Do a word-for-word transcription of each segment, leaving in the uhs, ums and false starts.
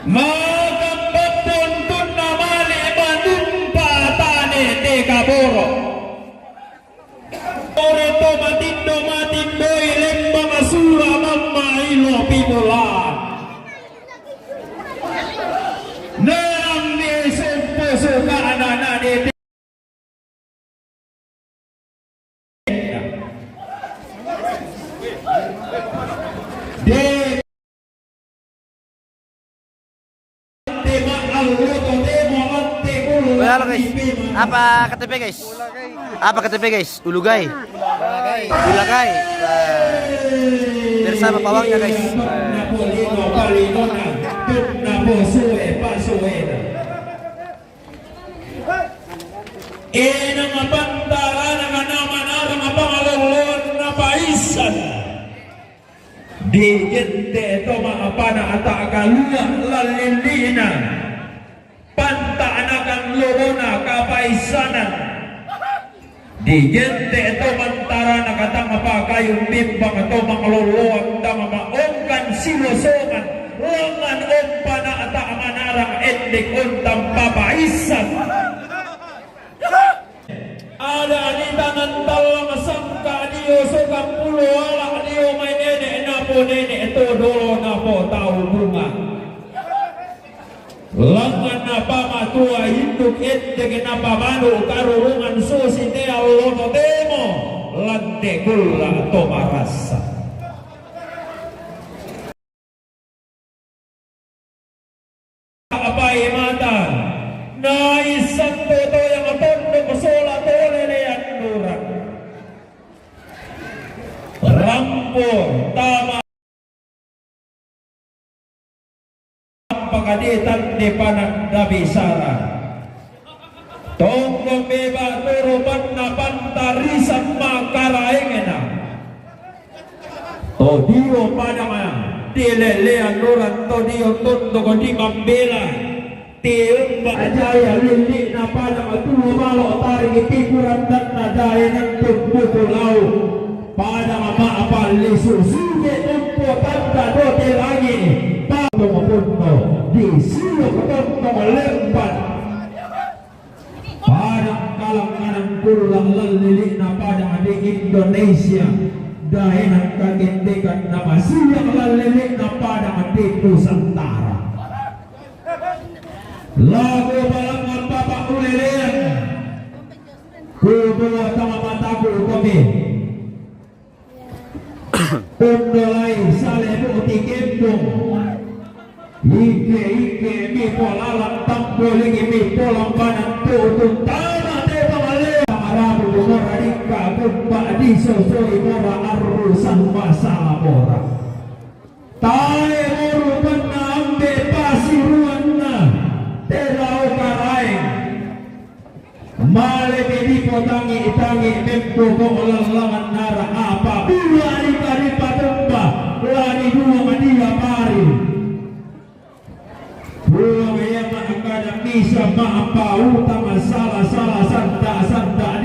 Makambabbontunna male manumpa tane te kaboro. Ore to matindo matindoi lembang sura mammailo pibola. Nang di sumpu sukana na dete. De Wala, halo, guys. Apa K T P, guys? Apa K T P, guys? Ulugai. Ulagai. Bersama pawangnya, guys. Enang pantarana manarang pangalolon na paisan. Digente to ma apana ata kalua lallilina. Panta'nakan lolona kapaisanan. Digente to mantarana katang pakayun bimbang to mangloloan tama maongkan silosongan. Langan ompana ata manarang endek ontam papaisan. Ada di tangan talang sangka dio sokang pulo ala dio mai nene napo nene to dolo napo tau bunga. Langan napa matua induk endek napa manu karurungan susi te allono temo lante kulla to marasa. Apai mata. Naissan toto yang tondok sola tole lean nura. Rampo tama pakaditan di pananda bisara. Tonggo beba turu panna pantarisan makaraengena. Todio padang tilelean luran todio tondok di mambela. Tiumba jaya lili na padang tuo balo tarik pikuran dan nadai nan tumbuku lau. Padang ma apa lisu suge umpo tanda dote langi. Padang punno di sio kotontong lempan. Padang kalanganan kulla lallilina padang di Indonesia. Daenang kakendekan nama siang lallilina padang di Nusantara. Lagu balangan bapak ulelean. Kubu tama mataku kopi. Undolai sale bukti kembung. Ike-ike mi polalan tampolingi mi polambanan tutun tanah te pangale. Marabu mora dikka kumpa disosoi mora arrusan masalah mora. Tae morupanna ambe pasiruanna te lao karaeng. Malemi dipotangi-tangi mempoko lallangan nara apabila ika dipatemba lani dua madia pari. Puang ia makkada misa ma'pa utang sala-sala sanda-sanda.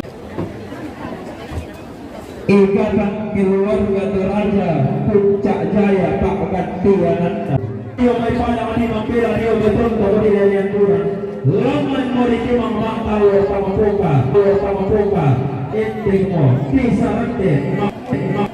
Ikatan keluarga Toraja, Puncak Jaya, Pak Gantiananda. Rio mai padang di mambela rio betul kau di lalian kurang. Laman mau diterima mata lo sama poka, lo sama poka. Ending mo, bisa rende, ma, ma.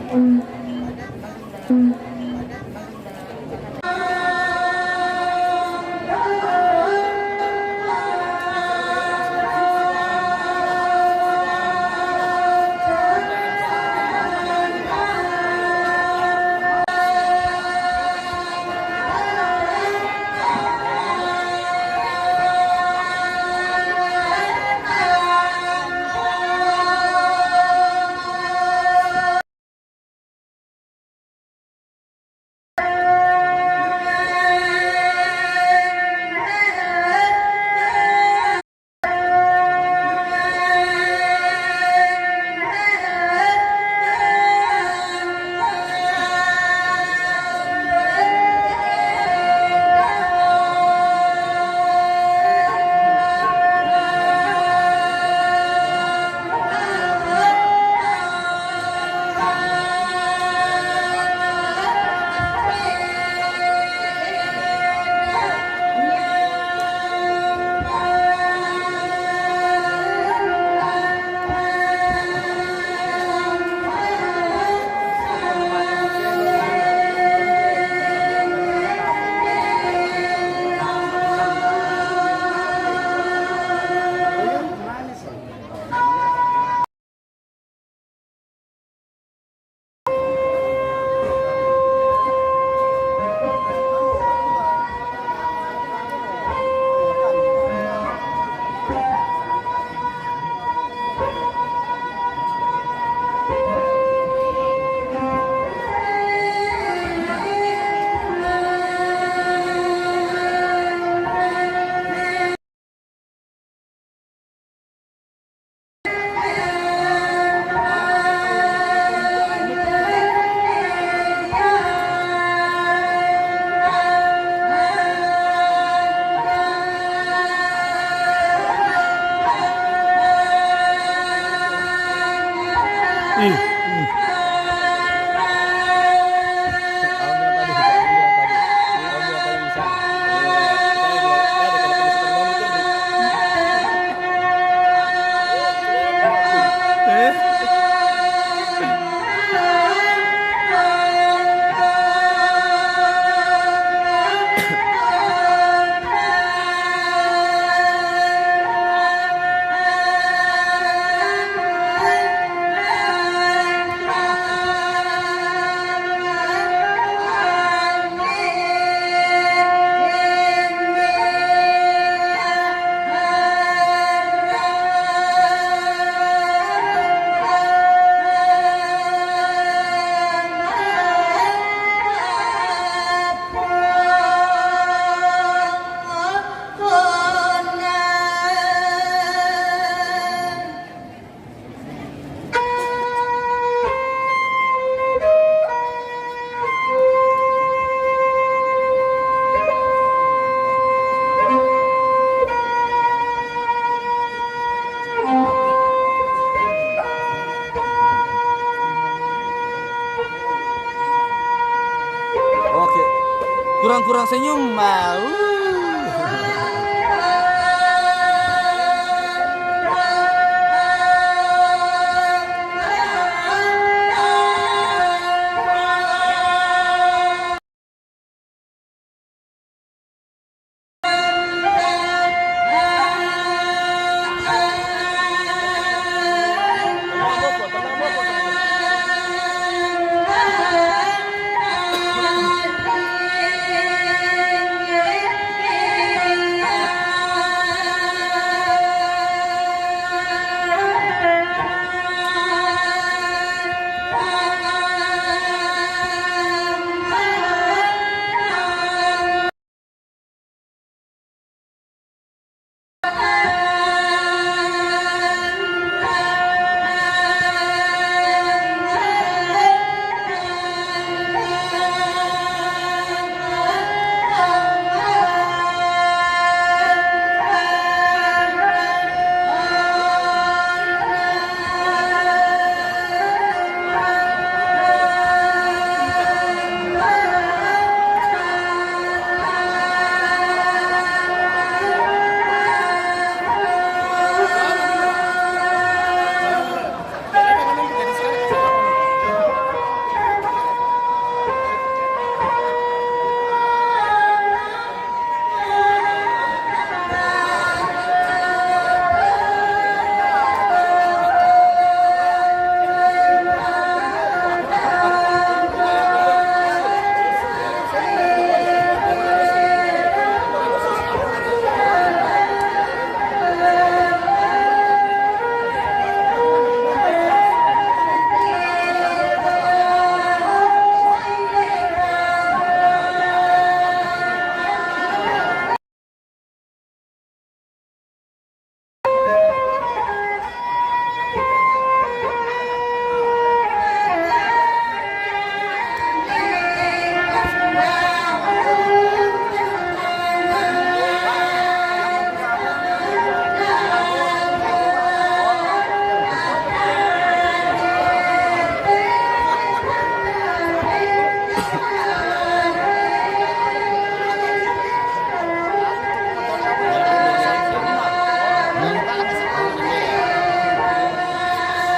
Kurang-kurang senyum, mau.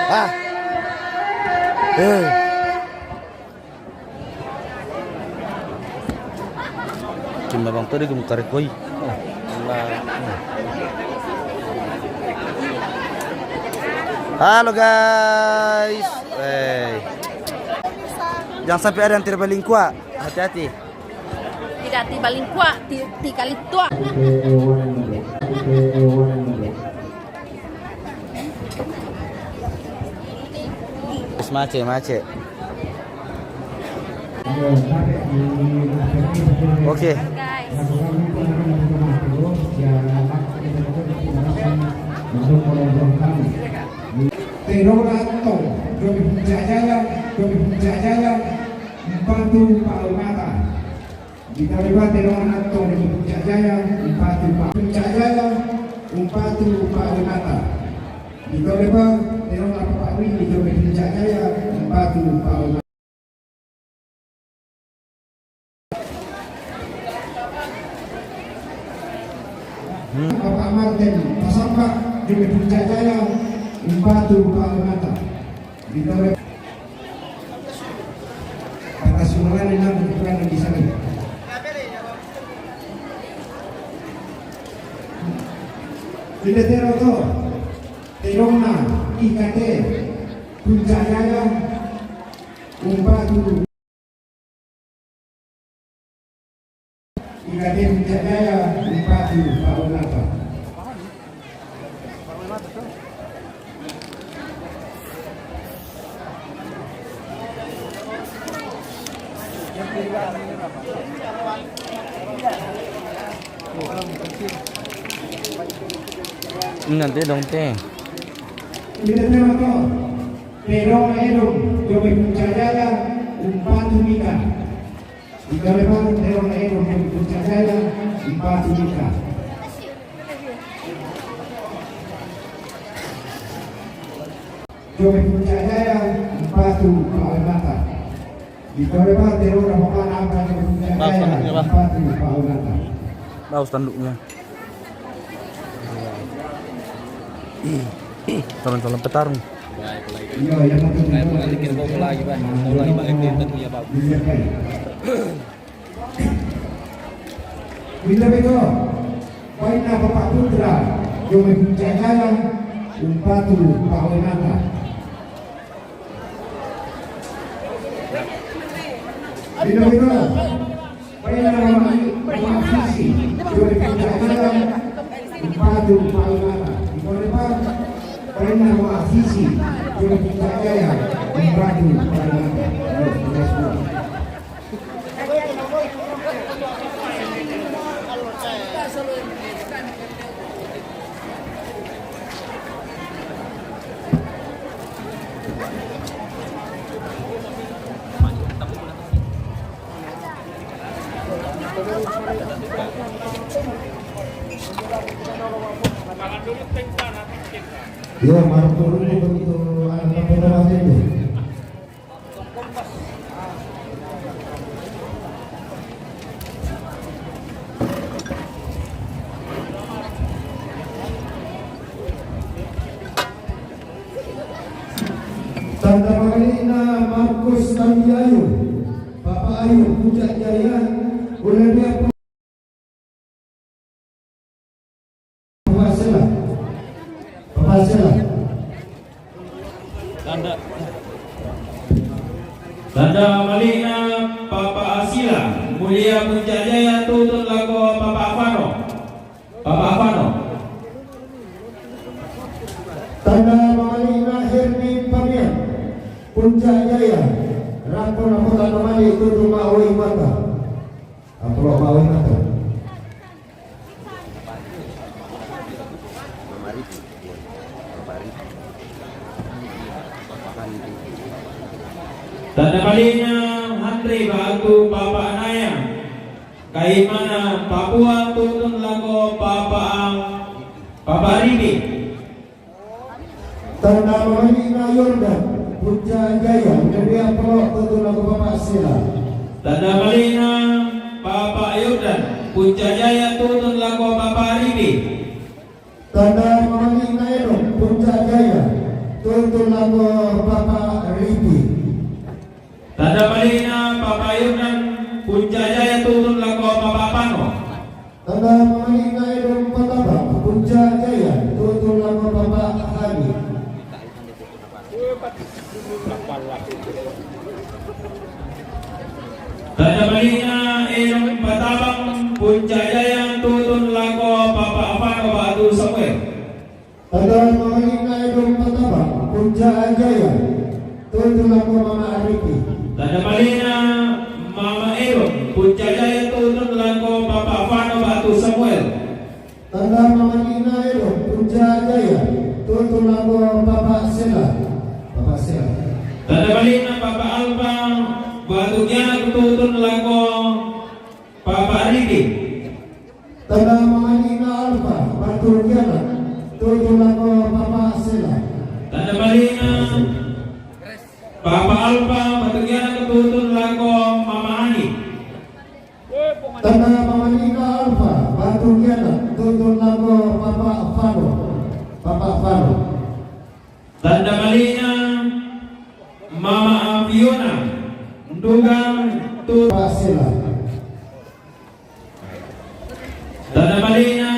Ah. Eh. Kim Abang tadi gum karik koi. Halo guys. Eh. Jangan sampai ada yang terbalingkua. Hati-hati. Tidak tiba lingkua, ti, ti kali tua. Terus macet, macet. Oke. Guys. Terona atto, Jomi Puncak Jaya, Jomi Puncak Jaya, Mpatu Pak Mata. Di tau lepa terona atto Jomi Puncak Jaya, Mpatu Pak Puncak Jaya, Mpatu Pak Mata. Di tau lepa terona Pak Win di Jomi Puncak Jaya, Mpatu Pak Mata. Hmm. Bapak Martin, pasamba, Jomi Puncak Jaya, Mpatu Pak Mata. Di tau lepa. Kata sumbangan yang kebetulan di sana. Di tero to, terona, I K T, Puncak Jaya, Mpatu. I K T Puncak Jaya, Mpatu Pak Mata. Nanti dong teh. Kita terima kasih. Terona Edom, Jomi Puncak Jaya, Mpatu Mika. Di tau lepa terona Edom, Jomi Puncak Jaya, Mpatu Mika. Jomi Puncak Jaya, Mpatu Pak Mata. Di tau lepa terona Bapak Napa, Jomi Puncak Jaya. Daus tanduknya. Calon-calon petarung. Kita betul. Baiklah, Bapak Putra, yang mempunyai jalan, umpatu Pak Wenata. Bina-bina, pena mama, mama sisi, dua ribu jalan, umpatu Pak Wenata. Di depan, pena mama sisi, dua ribu jalan, umpatu Pak Wenata. Terus, terus, terus. Iya, marah turun itu untuk anak-anak. Tanda makalina Markus Tandi Ayu, Papa Ayu, Puncak Jaya, boleh dia Papa Sela. Papa Sela. Tanda. Tanda makalina Papa Asila, Mulia Puncak Jaya, tutun lako Papa Afano. Papa Afano. Tanda makalina Hermin Pamian, Puncak Jaya, rampon-rampon tanda mali tutun ma oi mata. Apa lo bawa itu? Tanda makalina Andre batu Papa Naya. Kaimana Papua tutun lako Papa, Papa Ribi. Tanda makalina Yordan, Puncak Jaya, udah dia pelok tutun lako Papa Sela. Tanda makalina Papa Yordan, Puncak Jaya, tutun lako Papa Ribi. Tanda makalina Edom, Puncak Jaya, tutun lako Papa Ribi. Tanda makalina Papa Yordan, Puncak Jaya, tutun lako Papa Afano. Tanda makalina Edom Patabang, Puncak Jaya, tutun lako Papa Hani. Tanda makalina Edom Patabang, Puncak Jaya, tutun lako Papa Afano batu Samuel. Tanda makalina Edom Patabang, Puncak Jaya, tutun lako Mama Arifi. Tanda makalina Mama Edom, Puncak Jaya, tutun lako Papa Afano batu Samuel. Tanda makalina Edom, Puncak Jaya, tutun lako Papa Sela. Papa Sela. Tanda makalina Papa Alpa, batu kianak, tutun lako Papa Arifi. Tanda makalina Alfa, batu kianak, tutun lako Papa Sela. Tanda makalina Papa Alfa, batu kianak, tutun lako Mama Ani. Tanda makalina Alfa, batu kianak, tutun lako Papa Fano. Papa Fano. Tanda makalina Mama Fiona, Nduga, tutun Papa Sela. Tanda makalina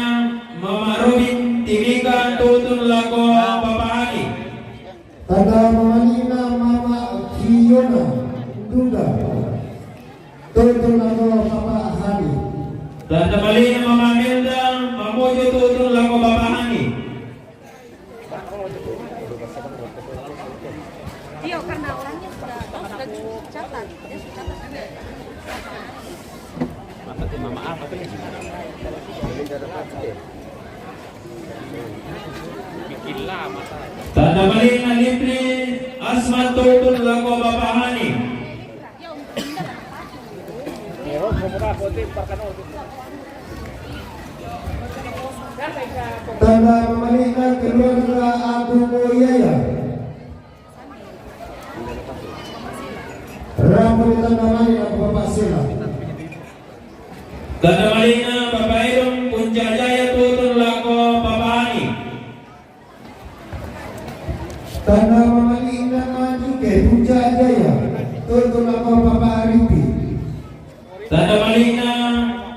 Mama Robin Timika, tutun lako Papa Ani. Tanda makalina Mama Fiona, Nduga, tutun lako Papa Hani. Tanda makalina Mama Melda Mamojo, tutun lako Papa Hani. Iya, karena orangnya sudah tahu, sudah dicatat. Dia sudah catat. Tanda makalina Lipri Asma, tutun lako Papa Hani. Tanda makalina keluarga Abu Moyaya. Rapo di tanda makalina Papa Sela. Tanda malina Bapak Edom Puncak Jaya tutun lako Bapak Ani. Tanda mamali'na Mama Nike Puncak Jaya tutun lako Bapak Arifi. Tanda malina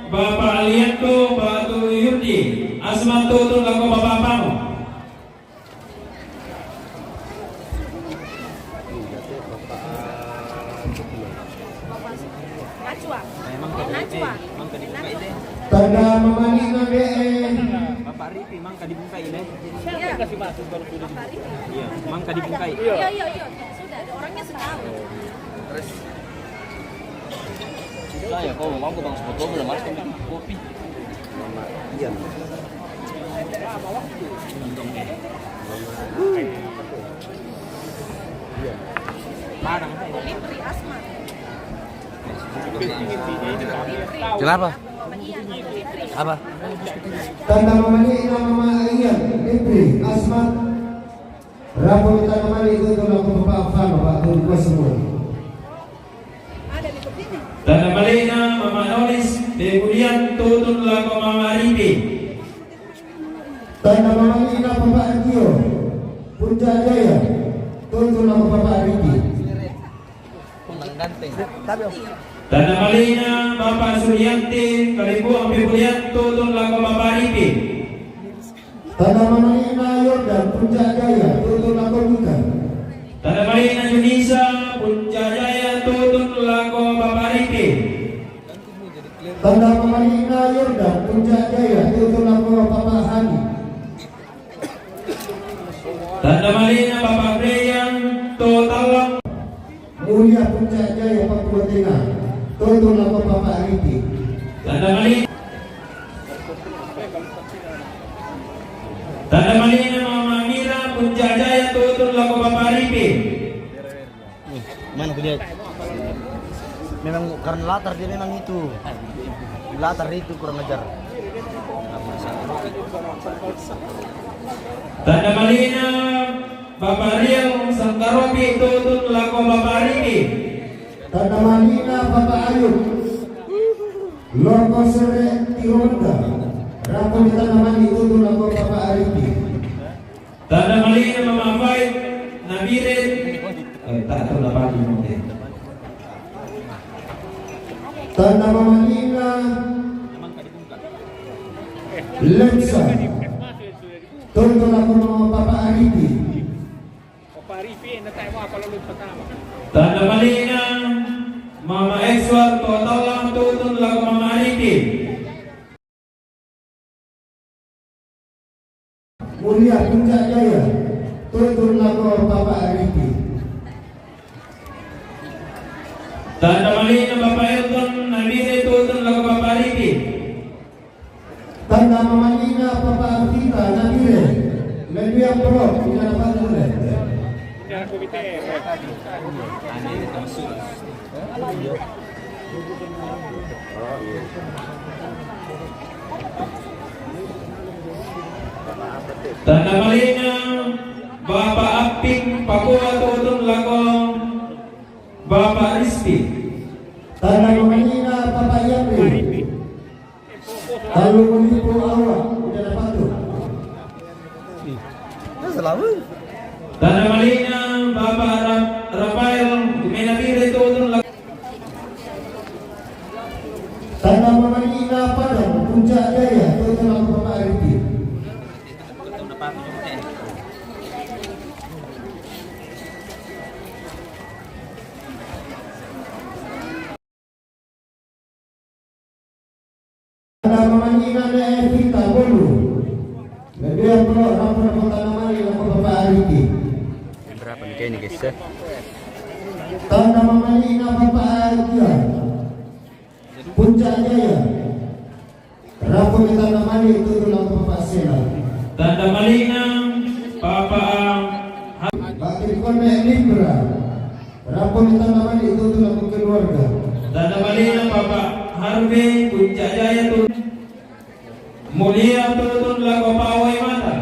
Bapak Alianto Batu Yudi Asma tutun lako Bapak Pamo. Tanda mamali'na de'e. Bapak Rifi, mangka dibukai deh. Iya. Iya, mangka dibukai. Iya, iya, iya. Sudah, ada orangnya sudah tahu. Saya kau mau aku bang sebotol belum masuk kopi. Iya. Mana? Kenapa? Apa? Tanda mamali'na Mama Ian, Ipri, Asma. Rapo tanda mali' tutun lako Bapak Fano, Pak, tutun kuasa semua. Tanda malina Mama Nolis Pebulian tutun lako Mama Arifi. Tanda mamali'na Bapak Tio Puncak Jaya tutun lako Bapak Arifi. Tanda malina Bapak Suryanti Kalimbuang Pebulian tutun lako Bapak Arifi. Tanda mamali'na Yordan Puncak Jaya tutun lako Mika. Tanda malina Junisa Puncak Jaya tutun lako Bapak Arifi. Tanda mamali'na Yordan Puncak Jaya tutun lako Bapak Hani. Tanda malina Bapak Freyan Totalang. Mulia Puncak Jaya Papua Tengah tutun lako Bapak Arifi. Tanda malina. Tanda malina Mama Mira Puncak Jaya tutun lako Bapak Arifi. Mana kulihat? Memang karena latar dia memang itu. Latar itu kurang ajar. Tanda malina Bapak Riau Sangkaropi tutun lako Bapak Arifi. Tanda malina Bapak Ayub Loko Sere Tironda. Rapo ni tanda mali' tutun lako Bapak Arifi. Tanda malina Mama Faid Nabire. Eh, tak tahu dapat di. Tanda mamali'na Lepsa tutun lako Bapak Arifi. Tanda malina Mama Ekswar Totalang tutun lako Mama Arifi. Mulia Puncak Jaya tutun lako Bapak Arifi. Tanda malina Bapak Elton Nabire tutun lako Bapak Arifi. Tanda mamali'na Bapak Arvita Nabire. Lebih yang pro, tidak dapat boleh. Tanda malina Bapak Apik Papua tutun lako Bapak Rizky. Tanda mamali'na Bapak Yamri. Kalau menipu awak, tidak dapat tu. Selalu. Tanda malina Bapak Ra-, Rafael Menabire tutun lako. Tanda mamali'na Padang Puncak Jaya tutun lako Bapak Arifi. Tanda mamali'na Evita Bolu. Lebih pro rapo tanda mali' lako Bapak Arifi. Berapa nih kayak ini, guys, ya? Tanda mamali'na Bapak Agia Puncak Jaya. Rapo ni tanda mali' tutun lako Bapak Sela. Tanda malina Bapak Batin Kone Libra. Rapo ni tanda mali' tutun lako keluarga. Tanda malina Bapak Harvey Puncak Jaya tu. Mulia tutun lako Pawai Mata.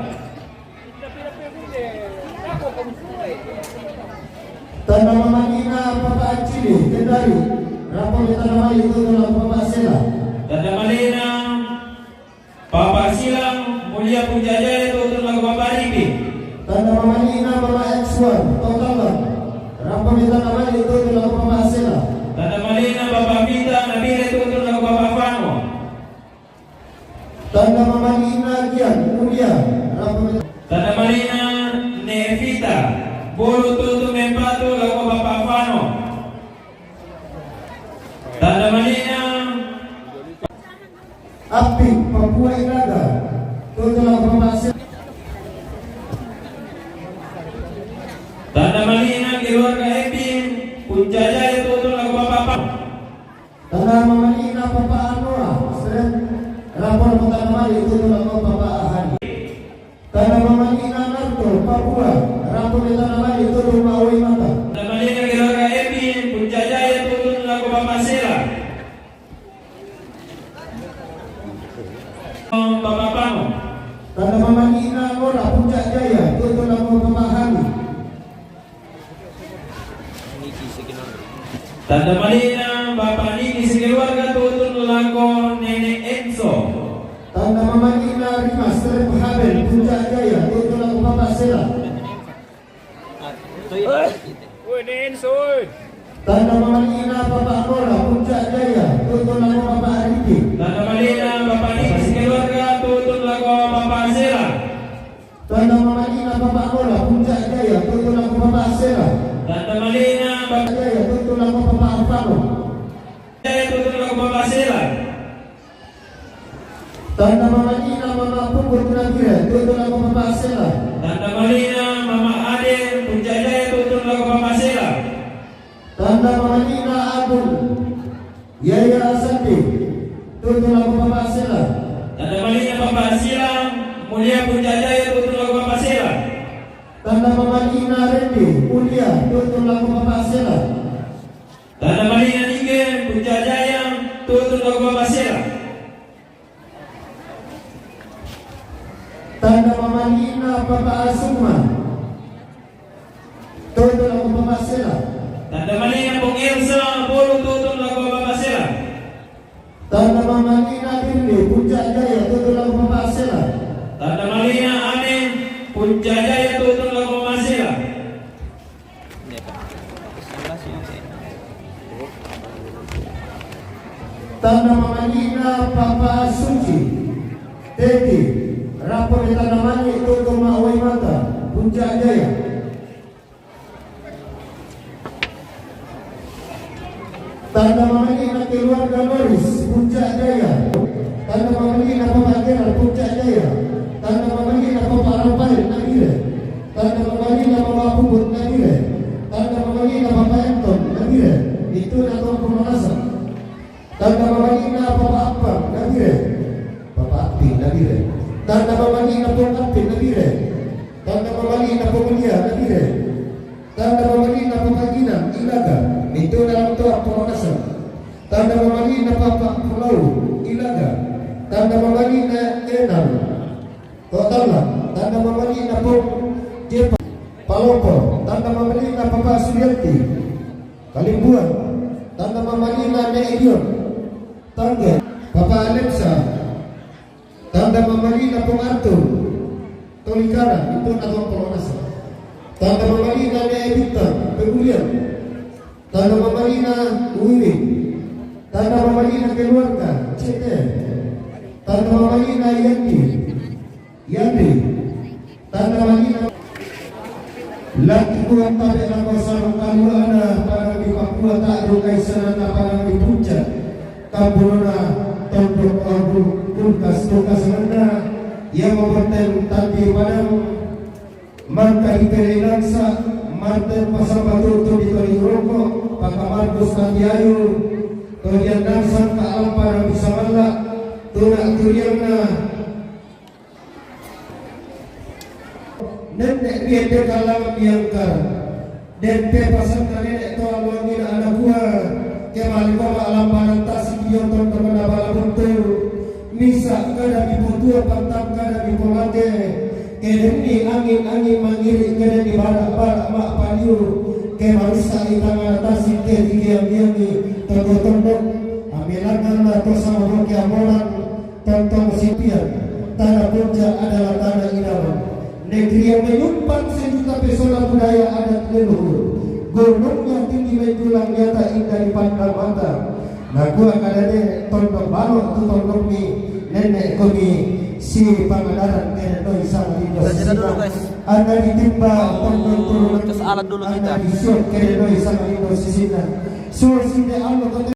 Tanda mamali'na Bapak Acili Kendari. Rapo ni tanda mali' tutun lako Bapak Sela. Tanda mali Tanda mamali'na Gian Mulia, rapo. Tanda mali'na Nevita, bolu tutu mempatu lako Bapa Fano. Tanda mali'na Appi, Papua Ilaga, tutu lako Bapa Sela. Tanda mali'na keluarga Epi, Puncak Jaya, tutu lako Bapa Fano. Tanda mamali'na Papa Anoa, Seren, rapo lako tanda mali' tutu lako Papa Ahani. Tanda mamali'na Narto, Papua, rapo lako tanda mali' tutu Ma'uwai Mata. Tanda mali'na keluarga Epi, Puncak Jaya, tutu lako Bapa Sela. Bapa Pano. Tanda mamali'na Nora, Puncak Jaya, tutu lako Bapa Hani. Tanda mali'na Bapa Niki sekeluarga, tutu lako Nenek Enso. Tanda mamali'na Rimas, Terep Habel, Puncak Jaya, tutu lako Bapa Sela. Woi, Nenek Enso, woi. Tanda mamali'na Bapa Nora, Puncak Jaya, tutu lako Bapa Ariki. Tanda mali'na Bapa Niki sekeluarga, tutu lako Bapa Sela. Tanda mamali'na Papa Bola, Puncak Jaya, tutu lako Papa Sela. Tanda mali'na Papa Jaya, tutu lako Papa Alvaro. Jaya, tutu lako Papa Sela. Tanda mamali'na Mama Puput Nabire, tutu lako Papa Sela. Tanda mali'na Mama Ade, Puncak Jaya, tutu lako Papa Sela. Tanda mamali'na Agung, Yaya Asante, tutu lako Papa Sela. Tanda mali'na Papa Sela, Mulia Puncak Jaya, tutu lako Papa Sela. Tanda mamali'na Rende, Mulia, tutu lako Papa Sela. Tanda mali'na Nike, Puncak Jaya, tutu lako Papa Sela. Tanda mamali'na Papa Asuma, tutu lako Papa Sela. Tanda mali'na Pong Elsa, bolu tutu lako Papa Sela. Tanda mamali'na Dinde, Puncak Jaya, tutu lako Papa Sela. Tanda mali'na Ane, Puncak Jaya, tutu lako Papa Sela. Tanda mamali'na Papa Suci, Teti, rapo lako tanda mali' tutu Ma'uwai Mata, Puncak Jaya. Tanda mamali'na keluarga Loris, Puncak Jaya. Tanda mamali'na Papa Gerald, Puncak Jaya. Tanda mamali'na Papa Rafael, Nabire. Tanda mamali'na Mama Puput, Nabire. Tanda mamali'na Papa Anton, Nabire. Itu na tompo manasa. Tanda mamali'na Papa Appang, Nabire. Papa Apping, Nabire. Tanda mamali'na Pong Apping, Nabire. Tanda mamali'na Pong Lia, Nabire. Tanda mamali'na Papa Ginan, Ilaga. Itu na tompo manasa. Tanda mamali'na Papa Pulau, Ilaga. Tanda mamali'na Enal, Totalla. Tanda mamali'na Pong Jepa, Palopo. Tanda mamali'na Papa Suryati, Kalimbuan. Tanda mamali'na Nek Edion, Tangge. Papa Alexa. Tanda mamali'na Pong Arthur, Tolikara, itu na tompo manasa. Tanda mamali'na Nek Bintang, Pegulian. Tanda mamali'na Wiwi. Tanda mamali'na keluarga, C T. Tanda mamali'na Yandi, Yandi. Tanda mamali'na Laki kuat tabe' lako sarung kalua'na padang di Papua, ta'du kaisananna padang di Puncak, kampuluna tondok abu kulkas, kulkas renna, ia mabotten tandi padang, mangka di Pele Langsa, Marten Pasang Batu tu di Toli Roko, Paka Markus Tandi Ayu, Tolian Langsa ka alam padang di Samalla, tuna turianna, Nenne' bi'en de kallang miangkar. Den te pasanna nene' to alluangina ana' kua, ke mali' koma alambanan tasik dio tondokna bala buntu. Misa' kada mipotua pantang kada mipolake. Ke denni angin-angin mangiri' ke denni bara'-bara' ma'paliu. Ke marissa' i tangngana tasik ke tigiang-giangi tondok-tondok. Amelanganna to sama boke ambolang. Tentang Sipian, tanah Puncak adalah tanah idaman. Negeri yang menyimpan sejuta pesona budaya adat leluhur. Gunungnya tinggi menjulang nyata indah dipandang mata. Nakua kadade tondok balok tu tondok mi. Nenek kami si pangadaran kene noi sama lindo. Anna ditimba pondon turun. Terus alat dulu kita. Anna disiok kene noi sama lindo sisinna. So sinde allo